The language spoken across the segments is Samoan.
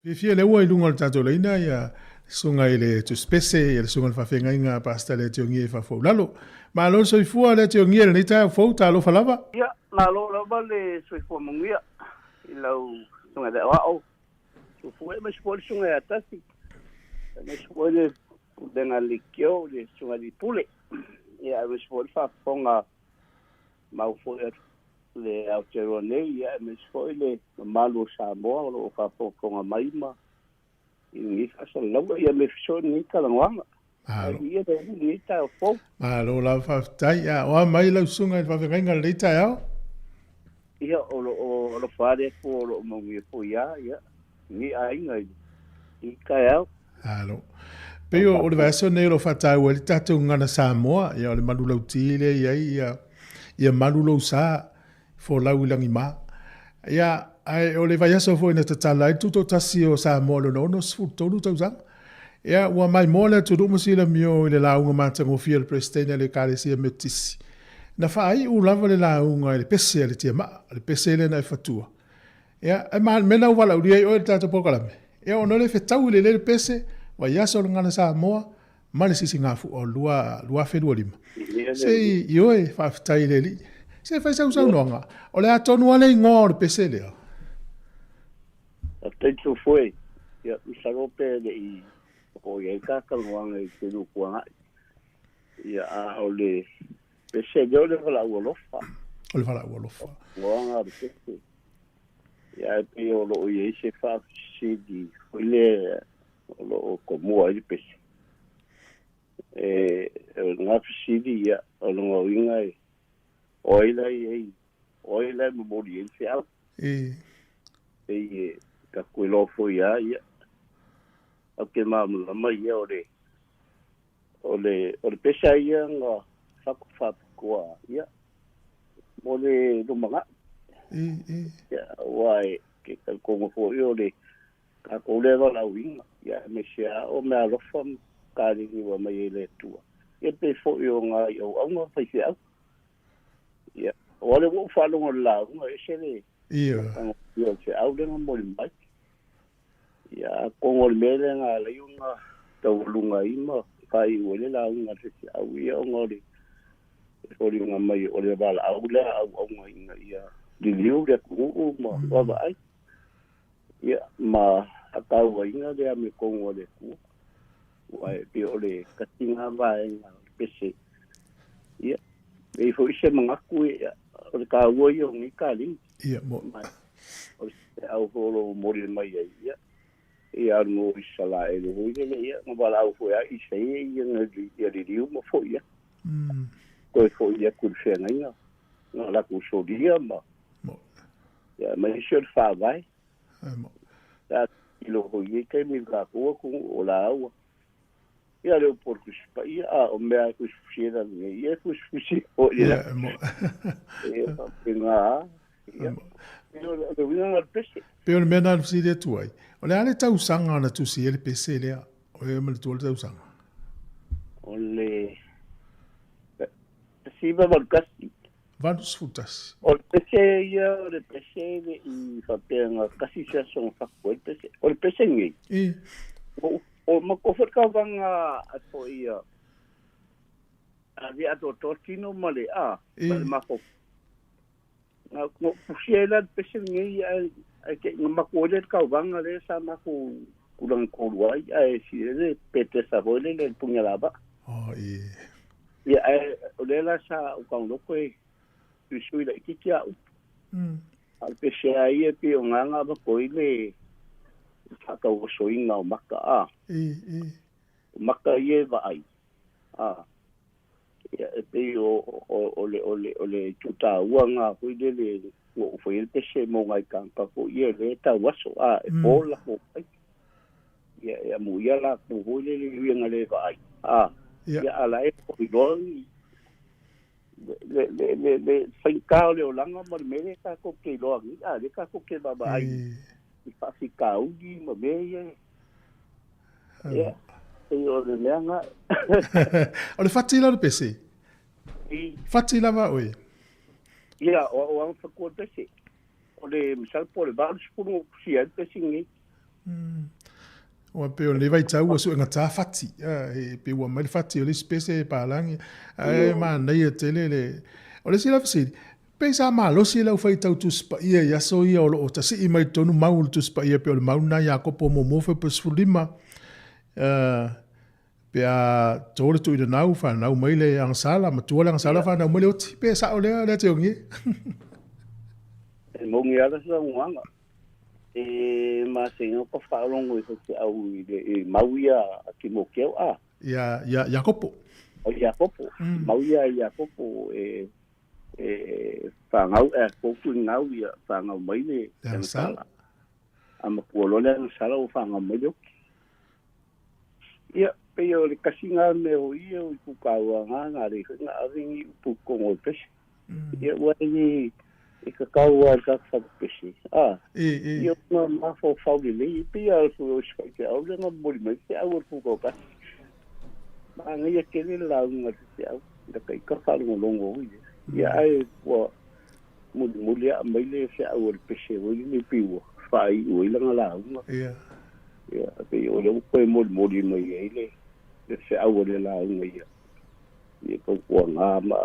Fiafia lea ua i luga o le tatou laina ia susuga i le Tusipese, ia le susuga i le faafeagaiga a Pastor Leatiogia i Fafoulalo. Malo le soifua Leatiogia i lenei taeao fou, talofa lava. Ia, malo lava le soifua manuia i lau susuga i le aoao. Soifua aemaise foi le susuga ia Tasi, aemaise foi le pulega a le Leitio, le susuga i le Pule, ia aemaise foi le faafofoga mau foi a le Aotearoa nei, ia aemaise foi le mamalu o Samoa o lo o faafogafoga mai ma i lenei faasalalauga, ia me feso'i lenei talanoaga. Malo. Ia le lenei taeao fou. Malo lava faafetai. Ia, o a mai lau susuga i le faafeagaiga i lenei taeao? Ia, o lo o alofa le Atua o lo o manuia foi lava, ia, lenei aiga i lenei taeao. Malo. Pei o le vaiaso nei o lo o faataua ai le tatou gagana Samoa, ia o le manulauti lea i ai ia, ia malu lou sa, folau i lagima. Ia, ae o le vaiaso foi na tatala ai le Tutoatasi o Samoa i lona 63 tausaga. Ia, ua maimoa le atunuu ma silamio i le lauga matagofie a le Peresetene a le Ekalesia Metotisi. Na faaiu lava le lauga i le pese a le tiamaa, le pese lea na e fatua. Ia, e ma mea na ua valaaulia ai oe i le tatou polokalame. Ia, ona o le fetaui lelei le pese, vaiaso o le Gagana Samoa, ma le Sisigafua o le 2025. Se i, ioe, faafetai i le Alii. Se i fai sau saunoaga. O le a tonu lava le igoa o le pese lea? Faafetai Tufue. Ia, masalo pe le i oo i ai ta talanoaga i se nuku agai. Ia, a o le pese lea o le valaau alofa. O le valaau alofa. Igoaga o le pese. Ia, ae pei o lo o i ai se faafesili foi lea o lo o tomua ai le pese. E, o lena fesili, ia, o lona uiga e, o ai la i ai, o ai la e momoli ai le feau. E. Pei e tatou iloa foi lava, ia, tatou te malamalama ia o le, o le, o le pese lava ia na fatu faapitoa, ia, mo le lumanai. E, e. Ia, aua e te talitonu foi o le tatou lea valaauina, ia aemaise lava o meaalofa ma kaleni ua aumai ai e le Atua, ia pei foi o nai auauna ma faifeau. Ia, aua o lea ua ou faalogo i le lauga, e ese le matagofie o le feau lea na momoli mai. Ia, atonu o le mea lea na ala ai ona taualuga ai ma faaiu ai le lauga a le faifeau ia ona o le foliga mai o le valaau lea a auauna ina ia liliu le atunuu ma vaavaai. Ia, ma faatauaina le amiotonu a le Atua, aua e pei o le tasi lena vaega o le pese. Ia, e i ai foi se manatu, ia, o le taua ia o nei kaleni. Ia, mo. Ma o le feau foi o lo o momoli mai ai, ia, ia alu i Isalaele foi lele, ia, na valaau foi lava Isaia ia, ia liliu ma foi atu. Toe foi atu i le feagaiga na latou solia ma Mo. Ia, aemaise o le Faavae. Sa tilotilo foi i nei taimi i le tatou atunuu o laua. Ia, le upu o le Tusi Paia, a o mea e fusifusi ai lalo nei, ia e fusifusi foi i lagi. E faapena lava. Ia, o le uiga lena o le pese. Pei o le mea lena na fesili atu ai, o le a le tausaga na tusi ai le pese lea? O e manatua le tausaga? O le 1981. 81. O le pese ia, o le pese e le i faapea na tasi se aso na fatu ai le pese. O le pese lenei, I. o, o matou foi le tauvaga a foi ia, a le atoatoa tino ma le, a, ma le mafaufau. Na, na ou fusia ai la le pese lenei, ae, ae te i na matou ai lea i le tauvaga lea sa matou tulaga tolu ai, ae si le petesa foi lele le punialavaa. Oh, i. Ia, ae o lea la sa ou tagonoto e suisui laitiiti a upu. A o le pese lava ia e pei o gana avatu ai le faatauosoina o maka, a. I, i. O maka ia e vaai, a. Ia, e pei o, o, o le, o le, o le itu taua lena foi lele ua ou faia le pese mo nai tagata foi ia lea e tauaso, a, e po le latou ai. Ia, e amuia latou foi lele i uiga le vaai, a, ia, a la e iloa ni le, le, le, le faigata o le olaga ma le mea lea tatou te iloa nei, a, lea tatou te vaavaai i faafitauli ma mea ia. Ia, pei o le mea lena. O le fati la o le pese? Fati lava oe? Ia, o au lava na fatua le pese. O le masalo po o le 80 na tusia ai le pese lenei. Ua pei o lenei vaitau ua suegata fati, e pei ua aumai le fati o le isi pese e palagi, ae manaia tele le. O le isi la fesili, pe sa malosi le aufaitau Tusi Paia i aso ia o lo o tasii mai totonu mau o le Tusi Paia pei o le mau lena a Iakopo muamua fuaiupu 15, pe a to le tuuinanau fanau mai le agasala, matua le agasala fanau mai le oti, pe sao lea lea Teogie? E moni lava se saunoaga. E masani ona faalogo i faifeau i le i mau ia a Timoteo a. Ia ia Iakopo. O Iakopo. Mau ia Iakopo e e fagau e koku ngau ia fagau mai le agasala. A matua loa le agasala ua fagau mai le oki. Ia, pei o le kasi ngā mea o ia o i kukau a ngā ngā le ngā ave ni upu kongo i pese. Ia ua i e ka kau a ka whakapese. A, E. ia ngā mafaufau lelei, e pei a o se faifeau le ngā momoli mai te au o le pukau kasi. Māngaia tele le lauga a le faifeau, la ka i ka whaalongolongo oi. Ia ai ua mulimuli a mai le feau o le pese oi le pei ua whaai oi langa lauga. Ia. Ia, pei o le ua koe molimoli mai ai le le feau o le lauga ia. Ia tautua ngā ma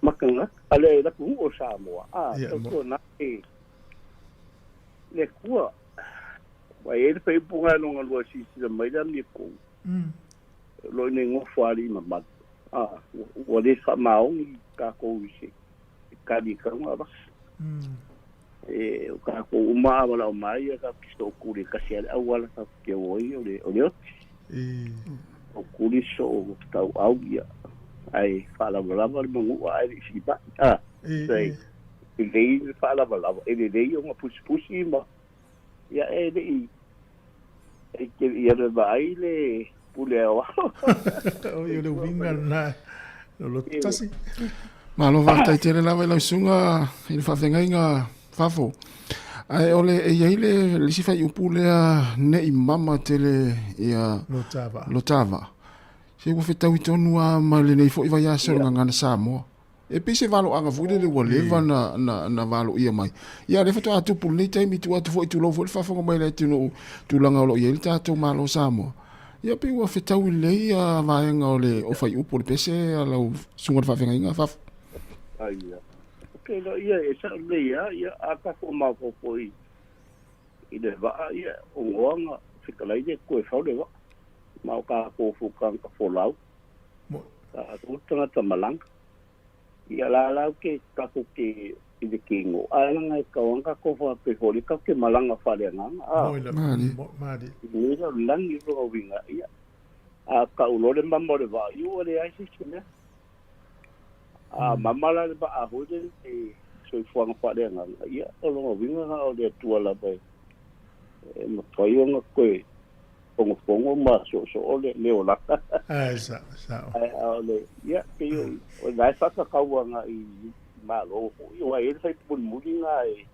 makanga ale la ku o Samoa. A, Ia, mo. tautua nā e le kua. Wa e le whaipunga no ngā lua sisila mai la mi kou. Lo ine ngofo ali ma matu. A, ua le whamaongi kākou i se kali kaunga vasa. E o kākou uma a wala o mai a ka kiso o kuri kasi ale au ala ka ke oi o le o le oti. O kuri so o tau au ia. Ai whaalavalava le mangua ai le isi mai. A, sei, i lei le whaalavalava. E le lei o ngā pusipusi ma. Ia e le i e ke ia le vai le pule au. O ia le uiga lena o lo tasi. Malo faafetai tele lava i lau susuga i le faafeagaiga fafo. Ae o le e i ai le le isi fuaiupu lea ne i mama tele ia Lo tava. lo tava. Se ua fetaui tonu lava ma lenei foi vaiaso i le Gagana Samoa. E pei se valoaga foi lele ua leva na, na, na valoia mai. Ia, o lea faatoa tupu lenei taimi, tuu atu foi, tulou foi le faafofoga mai a le atunuu, tulaga o lo o i ai le tatou Malo o Samoa. Ia, pei ua fetaui lelei ia vaega o le o fuaiupu o le pese a lau susuga i le faafeagaiga a fafo. Ai ia. Okay, no, ia, e sao lelei lava, ia, a tatou maopoopo i, i le vaa, ia, o goaga, fetalai le koe fau le vaa. Ma o tatou fukanga folau. Mo. Tatou tagata malaga. Ia la lau ke tatou ke i le kino, ae langa e kau ana tatou whape hori ka ke malanga whare anganga. A, Moi la. Mali. Mo, mali. i le langi roa winga, ia. A ka ulo le mama o le vaa, i ua le ai se se mea. A mama la le vaa hoi le e soifuaga whare anganga. Ia, o longa winga nga o le atua lava e, e matwai o nga koe fongofongo ma so so o le le o laka. Ai sa sa. Ai a o le, ia, pe o, o nai whakakaua nga i malo ho. I wa e whai mulimuli nga e,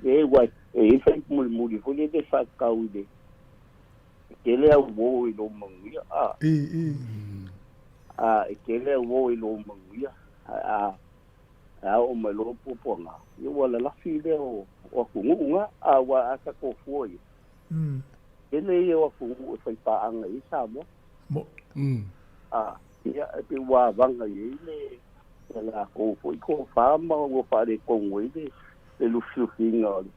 e wa e e whai mulimuli ho le le whakakau i le, ke le au wo i lo manguia. A, E. a, e ke le au wo i lo manguia. A, a, o mai lo pupuanga. Ia ua lalafi le o, o akunuu nga, a wa a ka kofua ia. Ke le ia o akunuu e whai paanga i Samoa. Mo. A, ia, e pe ua vanga i le, le la kou foi ko wha ma ua whare kongo i le, le lufilufiga o le,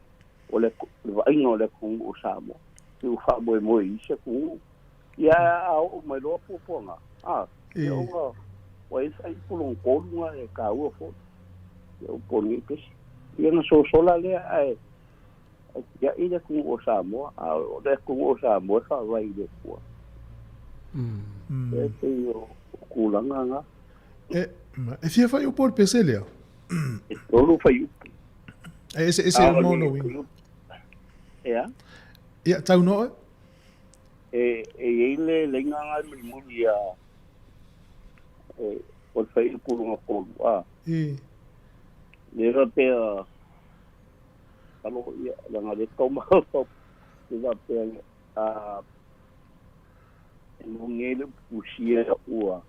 o le, le vaaiga o le atunuu o Samoa. I ua faamoemoe i isi atunuu. Ia, a oo mai loa puapuaga. A, ia ona, ua i ai fuaiupu tolu nga e kāua foi. Ia upu o lenei pese. Ia na sosola lea ae, e tiai le atunuu o Samoa. A o le atunuu o Samoa e faavae i le Atua. E pei o tulaga na. E, ma, e fia fuaiupu o le pese lea? E tolu fuaiupu. E ese ese A o mo le no winga. Ea? Ia, tau noa. E, e i ai le leiga nga e mulimuli a, e, o le fuaiupu lona tolu. A, le faapea, alo, ia, leaga le tau mafaufau, le faapea, a, e moni ai le upu tusia ua,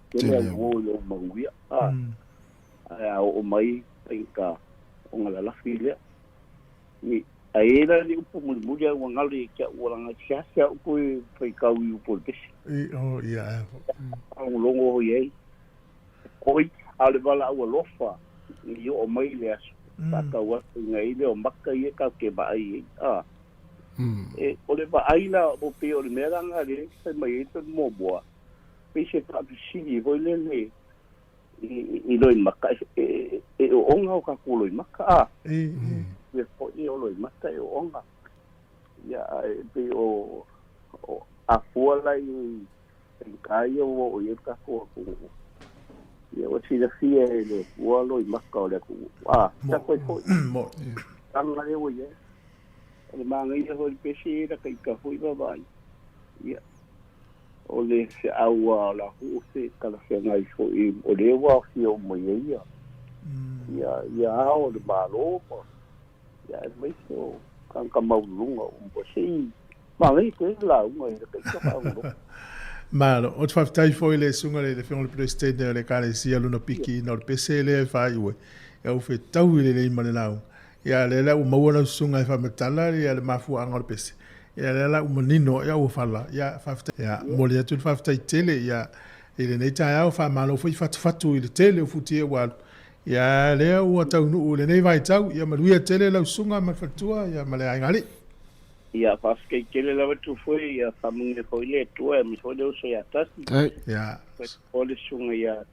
tele Tele au uō i lou manuia. A, ae a oo mai faigata o galalafi lea. Ni, Ae i ai la le upu mulimuli ae ua galo ia te au ua laga seasea upu e faitau i upu o le pese. I, oh, ia, ea foi. Faalogologo hoi ai, e koi, a o le valaau alofa i oo mai le aso, faatau atu ina ai lea o maka ia tatou te vaai ai, a. E, o le vaai la, o pei o le mea la lena lea e fai mai ai le muamua, pei se faafesili foi lele i loimata, e oona o tatou loimata, a. Ia foi o loimata e oona. Ia, ae pei o, o a fua la i faigata ia ua oo i ai le tatou atunuu, ia ua silafia e le Atua loimata o le atunuu, a. Tatou ai foi. Tulaga lea ua i ai. O le manaia foi o le pese e lata ita foi vaavaai. Ia, o le feau lava o la hu se talafeagai foi o lea ua aofia uma i ai ia, ia, ia ao o le Malo ma, ia aemaise o tagata maualuluga uma. Se i manaia tele le lauga i lata ita faalogologo. Malo. Ou te faafetai foi i le Susuga i le Afioga i le Peresetene o le Ekalesia Luna Piki ina o le pese lea e faaiu ai, ia ua fetaui lelei ma le lauga. Ia lea la ua maua lau susuga e faamatala ia le mafuaaga o le pese. Ia lea la ua manino ia ua fala. Ia faafetai. Ia momoli atu le faafetai tele ia i lenei taeao faamalo foi fatufatu i le tele o futia ua alu. Ia lea ua taunuu i lenei vaitau. Ia manuia tele lau susuga ma le faletua ia ma le aiga alii. Ia faafetai tele lava Tufoe, ia faamanuia foi le Atua aemaise foi le uso ia Tasi. Ia. O le susuga ia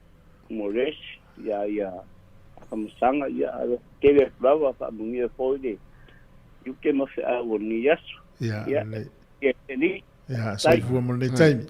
Mores, ia ia Afamasaga, ia alofa tele atu lava, faamanuia foi le tiute ma feau o lenei aso. Ia, Ia, lelei. ia, le alii. Ia, soifua mo lenei taimi.